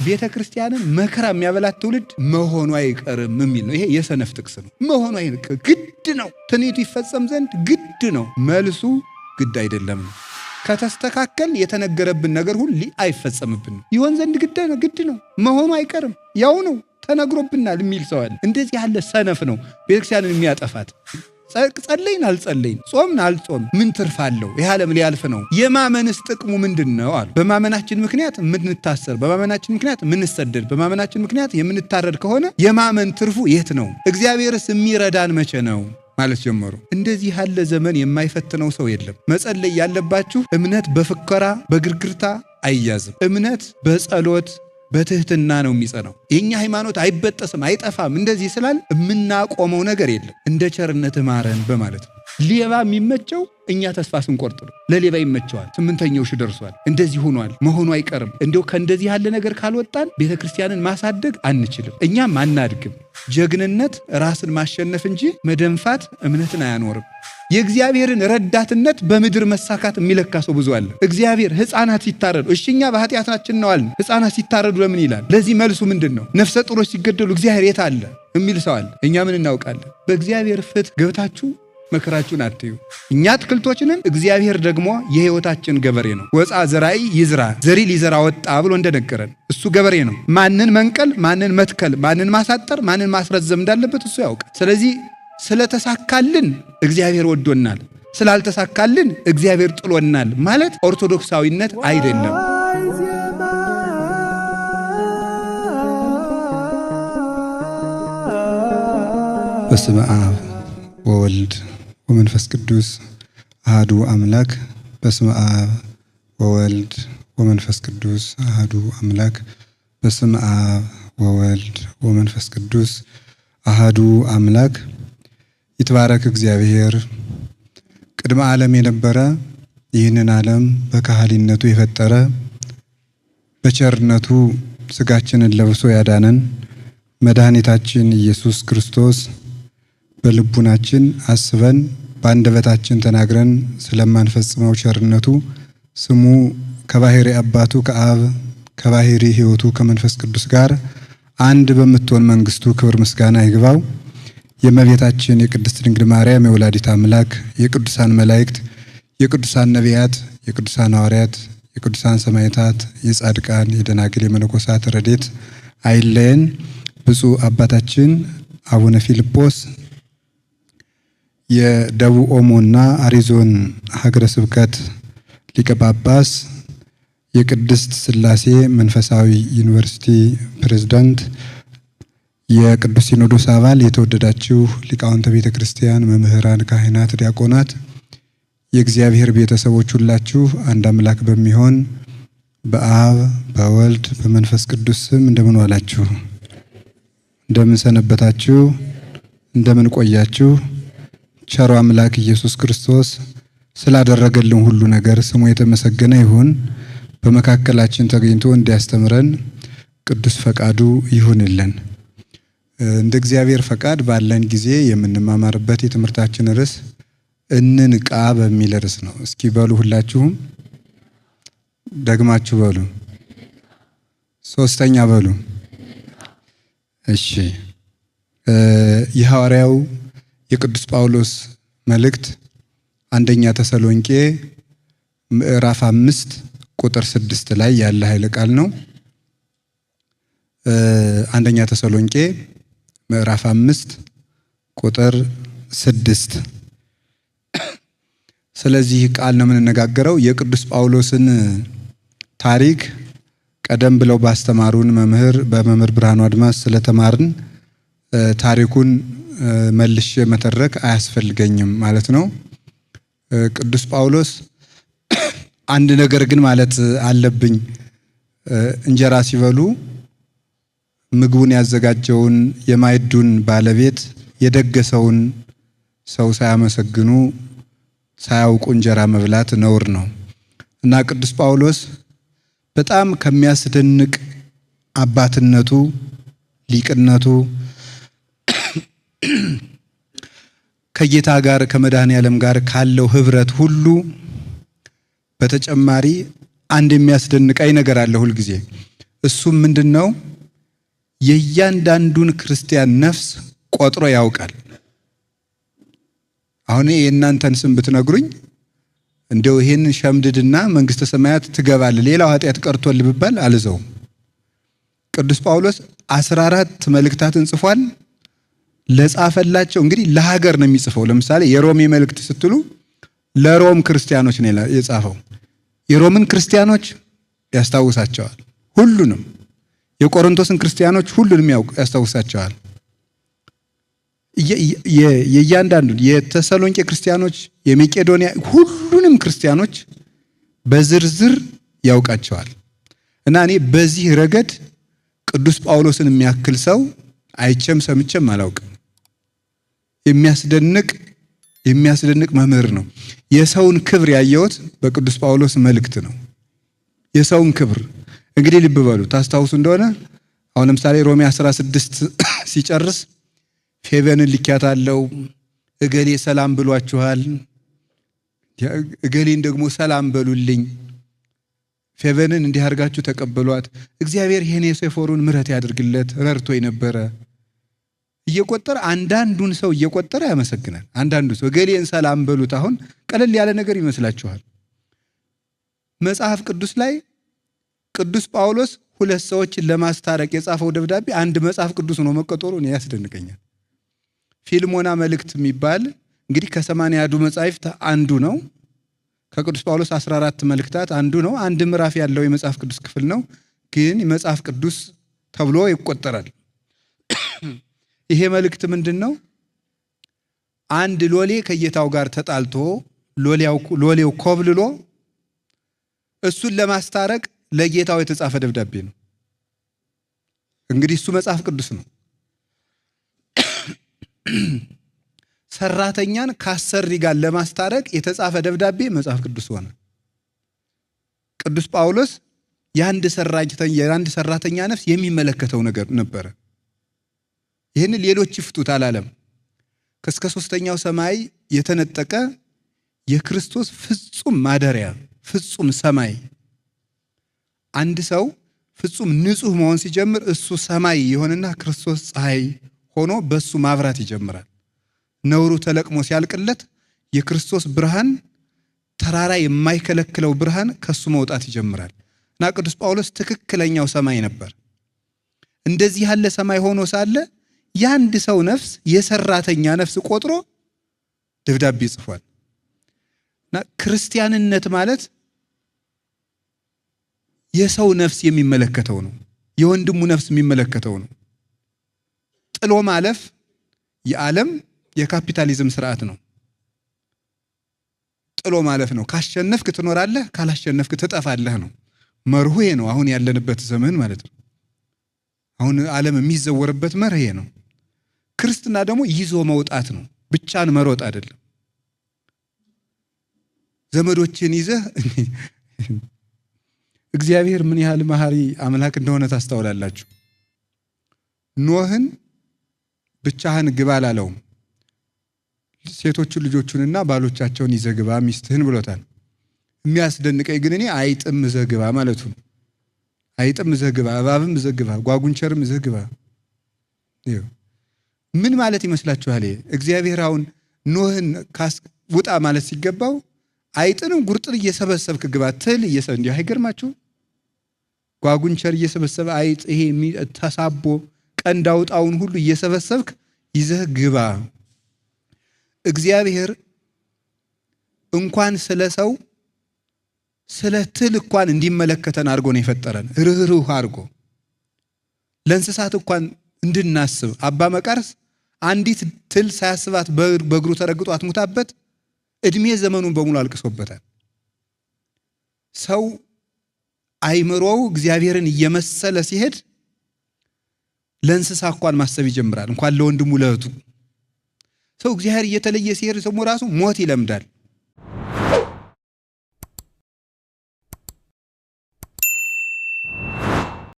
ቤተ ክርስቲያንን መከራ የሚያበላት ትውልድ መሆኑ አይቀርም የሚል ነው። ይሄ የሰነፍ ጥቅስ ነው። መሆኑ አይቀርም፣ ግድ ነው። ትንቢቱ ይፈጸም ዘንድ ግድ ነው። መልሱ ግድ አይደለም ነው። ከተስተካከል የተነገረብን ነገር ሁሉ አይፈጸምብንም። ይሆን ዘንድ ግድ ነው፣ ግድ ነው። መሆኑ አይቀርም፣ ያው ነው፣ ተነግሮብናል የሚል ሰው አለ። እንደዚህ ያለ ሰነፍ ነው ቤተክርስቲያንን የሚያጠፋት። ጸለይን አልጸለይን፣ ጾምን አልጾም፣ ምን ትርፍ አለው? ይህ ዓለም ሊያልፍ ነው። የማመንስ ጥቅሙ ምንድን ነው አሉ። በማመናችን ምክንያት የምንታሰር፣ በማመናችን ምክንያት የምንሰደድ፣ በማመናችን ምክንያት የምንታረድ ከሆነ የማመን ትርፉ የት ነው? እግዚአብሔርስ የሚረዳን መቼ ነው ማለት ጀመሩ። እንደዚህ ያለ ዘመን የማይፈትነው ሰው የለም። መጸለይ ያለባችሁ እምነት በፍከራ በግርግርታ አይያዝም። እምነት በጸሎት በትህትና ነው የሚጸናው። የኛ ሃይማኖት አይበጠስም አይጠፋም። እንደዚህ ስላል የምናቆመው ነገር የለም። እንደ ቸርነት ማረን በማለት ነው። ሌባ የሚመቸው እኛ ተስፋ ስንቆርጥ ነው። ለሌባ ይመቸዋል። 8ኛው ሺህ ደርሷል፣ እንደዚህ ሆኗል፣ መሆኑ አይቀርም። እንደው ከእንደዚህ ያለ ነገር ካልወጣን ቤተ ክርስቲያንን ማሳደግ አንችልም፣ እኛም አናድግም። ጀግንነት ራስን ማሸነፍ እንጂ መደንፋት እምነትን አያኖርም። የእግዚአብሔርን ረዳትነት በምድር መሳካት የሚለካ ሰው ብዙ አለ። እግዚአብሔር ሕፃናት ሲታረዱ እሺ እኛ በኃጢአታችን ነው አልን። ሕፃናት ሲታረዱ ለምን ይላል? ለዚህ መልሱ ምንድን ነው? ነፍሰ ጡሮች ሲገደሉ እግዚአብሔር የት አለ የሚል ሰው አለ። እኛ ምን እናውቃለን? በእግዚአብሔር ፍትህ ገብታችሁ መከራችሁን አትዩ። እኛ አትክልቶችንን፣ እግዚአብሔር ደግሞ የሕይወታችን ገበሬ ነው። ወፃ ዘራኢ ይዝራ፣ ዘሪ ሊዘራ ወጣ ብሎ እንደነገረን እሱ ገበሬ ነው። ማንን መንቀል፣ ማንን መትከል፣ ማንን ማሳጠር፣ ማንን ማስረዘም እንዳለበት እሱ ያውቃል። ስለዚህ ስለተሳካልን እግዚአብሔር ወዶናል፣ ስላልተሳካልን እግዚአብሔር ጥሎናል ማለት ኦርቶዶክሳዊነት አይደለም። በስመ አብ ወወልድ ወመንፈስ ቅዱስ አሐዱ አምላክ። በስመ አብ ወወልድ ወመንፈስ ቅዱስ አሐዱ አምላክ። በስመ አብ ወወልድ ወመንፈስ ቅዱስ አሐዱ አምላክ። ይትባረክ እግዚአብሔር ቅድመ ዓለም የነበረ፣ ይህንን ዓለም በካህሊነቱ የፈጠረ፣ በቸርነቱ ስጋችንን ለብሶ ያዳነን መድኃኒታችን ኢየሱስ ክርስቶስ በልቡናችን አስበን በአንደበታችን ተናግረን ስለማንፈጽመው ቸርነቱ ስሙ ከባሕሪ አባቱ ከአብ ከባሕሪ ሕይወቱ ከመንፈስ ቅዱስ ጋር አንድ በምትሆን መንግስቱ ክብር ምስጋና ይግባው። የእመቤታችን የቅድስት ድንግል ማርያም የወላዲት አምላክ፣ የቅዱሳን መላእክት፣ የቅዱሳን ነቢያት፣ የቅዱሳን ሐዋርያት፣ የቅዱሳን ሰማዕታት፣ የጻድቃን፣ የደናግል፣ የመነኮሳት ረድኤት አይለየን። ብፁዕ አባታችን አቡነ ፊልጶስ፣ የደቡብ ኦሞና አሪ ዞን ሀገረ ስብከት ሊቀ ጳጳስ፣ የቅድስት ሥላሴ መንፈሳዊ ዩኒቨርሲቲ ፕሬዝዳንት፣ የቅዱስ ሲኖዶስ አባል፣ የተወደዳችሁ ሊቃውንተ ቤተ ክርስቲያን፣ መምህራን፣ ካህናት፣ ዲያቆናት፣ የእግዚአብሔር ቤተሰቦች ሁላችሁ አንድ አምላክ በሚሆን በአብ በወልድ በመንፈስ ቅዱስ ስም እንደምን ዋላችሁ? እንደምን ሰነበታችሁ? እንደምን ቆያችሁ? ቸሩ አምላክ ኢየሱስ ክርስቶስ ስላደረገልን ሁሉ ነገር ስሙ የተመሰገነ ይሁን። በመካከላችን ተገኝቶ እንዲያስተምረን ቅዱስ ፈቃዱ ይሁንልን። እንደ እግዚአብሔር ፈቃድ ባለን ጊዜ የምንማማርበት የትምህርታችን ርዕስ እንንቃ በሚል ርዕስ ነው። እስኪ በሉ፣ ሁላችሁም ደግማችሁ በሉ። ሶስተኛ በሉ። እሺ፣ የሐዋርያው የቅዱስ ጳውሎስ መልእክት አንደኛ ተሰሎንቄ ምዕራፍ 5 ቁጥር 6 ላይ ያለ ኃይለ ቃል ነው። አንደኛ ተሰሎንቄ ምዕራፍ 5 ቁጥር 6። ስለዚህ ቃል ነው የምንነጋገረው። የቅዱስ ጳውሎስን ታሪክ ቀደም ብለው ባስተማሩን መምህር በመምህር ብርሃኑ አድማስ ስለተማርን ታሪኩን መልሼ መተረክ አያስፈልገኝም ማለት ነው። ቅዱስ ጳውሎስ፣ አንድ ነገር ግን ማለት አለብኝ። እንጀራ ሲበሉ ምግቡን ያዘጋጀውን የማዕዱን ባለቤት የደገሰውን ሰው ሳያመሰግኑ ሳያውቁ እንጀራ መብላት ነውር ነው እና ቅዱስ ጳውሎስ በጣም ከሚያስደንቅ አባትነቱ፣ ሊቅነቱ፣ ከጌታ ጋር ከመድኃኔ ዓለም ጋር ካለው ህብረት ሁሉ በተጨማሪ አንድ የሚያስደንቀኝ ነገር አለ ሁልጊዜ። እሱም ምንድን ነው? የእያንዳንዱን ክርስቲያን ነፍስ ቆጥሮ ያውቃል። አሁን የእናንተን ስም ብትነግሩኝ እንደው ይሄን ሸምድድና መንግስተ ሰማያት ትገባለህ፣ ሌላው ኃጢአት ቀርቶልህ ብባል አልዘውም። ቅዱስ ጳውሎስ 14 መልእክታትን ጽፏል። ለጻፈላቸው እንግዲህ ለሀገር ነው የሚጽፈው። ለምሳሌ የሮሜ መልእክት ስትሉ ለሮም ክርስቲያኖች ነው የጻፈው። የሮምን ክርስቲያኖች ያስታውሳቸዋል ሁሉንም። የቆሮንቶስን ክርስቲያኖች ሁሉንም ያስታውሳቸዋል። የእያንዳንዱን የተሰሎንቄ ክርስቲያኖች፣ የመቄዶንያ ሁሉንም ክርስቲያኖች በዝርዝር ያውቃቸዋል። እና እኔ በዚህ ረገድ ቅዱስ ጳውሎስን የሚያክል ሰው አይቼም ሰምቼም አላውቅም። የሚያስደንቅ የሚያስደንቅ መምህር ነው። የሰውን ክብር ያየሁት በቅዱስ ጳውሎስ መልእክት ነው። የሰውን ክብር እንግዲህ ልብ በሉ፣ ታስታውሱ እንደሆነ አሁን ለምሳሌ ሮሜ 16 ሲጨርስ ፌቨንን ልኪያታለሁ፣ እገሌ ሰላም ብሏችኋል፣ እገሌን ደግሞ ሰላም በሉልኝ፣ ፌቨንን እንዲህ አድርጋችሁ ተቀበሏት፣ እግዚአብሔር ሄኔሴፎሩን ምሕረት ያድርግለት ረድቶ የነበረ እየቆጠረ አንዳንዱን ሰው እየቆጠረ ያመሰግናል። አንዳንዱ ሰው እገሌን ሰላም በሉት። አሁን ቀለል ያለ ነገር ይመስላችኋል። መጽሐፍ ቅዱስ ላይ ቅዱስ ጳውሎስ ሁለት ሰዎችን ለማስታረቅ የጻፈው ደብዳቤ አንድ መጽሐፍ ቅዱስ ሆኖ መቆጠሩ እኔ ያስደንቀኛል። ፊልሞና መልእክት የሚባል እንግዲህ ከ81ዱ መጻሕፍት አንዱ ነው። ከቅዱስ ጳውሎስ 14 መልእክታት አንዱ ነው። አንድ ምዕራፍ ያለው የመጽሐፍ ቅዱስ ክፍል ነው፣ ግን መጽሐፍ ቅዱስ ተብሎ ይቆጠራል። ይሄ መልእክት ምንድን ነው? አንድ ሎሌ ከጌታው ጋር ተጣልቶ ሎሌው ኮብልሎ እሱን ለማስታረቅ ለጌታው የተጻፈ ደብዳቤ ነው። እንግዲህ እሱ መጽሐፍ ቅዱስ ነው። ሰራተኛን ካሰሪ ጋር ለማስታረቅ የተጻፈ ደብዳቤ መጽሐፍ ቅዱስ ሆነ። ቅዱስ ጳውሎስ የአንድ ሰራተኛ ነፍስ የሚመለከተው ነገር ነበረ። ይህን ሌሎች ይፍቱት አላለም። እስከ ሶስተኛው ሰማይ የተነጠቀ የክርስቶስ ፍጹም ማደሪያ ፍጹም ሰማይ። አንድ ሰው ፍጹም ንጹሕ መሆን ሲጀምር እሱ ሰማይ የሆነና ክርስቶስ ፀሐይ ሆኖ በሱ ማብራት ይጀምራል። ነውሩ ተለቅሞ ሲያልቅለት የክርስቶስ ብርሃን ተራራ የማይከለክለው ብርሃን ከሱ መውጣት ይጀምራል። እና ቅዱስ ጳውሎስ ትክክለኛው ሰማይ ነበር። እንደዚህ ያለ ሰማይ ሆኖ ሳለ የአንድ ሰው ነፍስ የሰራተኛ ነፍስ ቆጥሮ ደብዳቤ ጽፏል። እና ክርስቲያንነት ማለት የሰው ነፍስ የሚመለከተው ነው። የወንድሙ ነፍስ የሚመለከተው ነው። ጥሎ ማለፍ የዓለም የካፒታሊዝም ስርዓት ነው። ጥሎ ማለፍ ነው። ካሸነፍክ ትኖራለህ፣ ካላሸነፍክ ትጠፋለህ ነው መርሁ ነው። አሁን ያለንበት ዘመን ማለት ነው። አሁን ዓለም የሚዘወርበት መርህ ነው። ክርስትና ደግሞ ይዞ መውጣት ነው። ብቻን መሮጥ አይደለም። ዘመዶችን ይዘህ እግዚአብሔር ምን ያህል መሐሪ አምላክ እንደሆነ ታስተውላላችሁ። ኖህን ብቻህን ግባ አላለውም። ሴቶቹን ልጆቹንና ባሎቻቸውን ይዘህ ግባ ሚስትህን ብሎታል። የሚያስደንቀኝ ግን እኔ አይጥም ይዘህ ግባ ማለቱ ነው። አይጥም ይዘህ ግባ፣ እባብም ይዘህ ግባ፣ ጓጉንቸርም ይዘህ ግባ። ምን ማለት ይመስላችኋል? እግዚአብሔር አሁን ኖህን ውጣ ማለት ሲገባው አይጥንም ጉርጥን እየሰበሰብክ ግባ ትል እንዲህ አይገርማችሁ? ጓጉንቸር እየሰበሰበ አይጥ ይሄ ተሳቦ ቀንድ አውጣውን ሁሉ እየሰበሰብክ ይዘህ ግባ። እግዚአብሔር እንኳን ስለ ሰው ስለ ትል እንኳን እንዲመለከተን አድርጎ ነው የፈጠረን። ርኅሩህ አድርጎ ለእንስሳት እንኳን እንድናስብ። አባ መቃርስ አንዲት ትል ሳያስባት በእግሩ ተረግጦ አትሙታበት እድሜ ዘመኑን በሙሉ አልቅሶበታል። ሰው አይምሮው እግዚአብሔርን እየመሰለ ሲሄድ ለእንስሳ እንኳን ማሰብ ይጀምራል፣ እንኳን ለወንድሙ ለእህቱ። ሰው እግዚአብሔር እየተለየ ሲሄድ ሰው ራሱ ሞት ይለምዳል።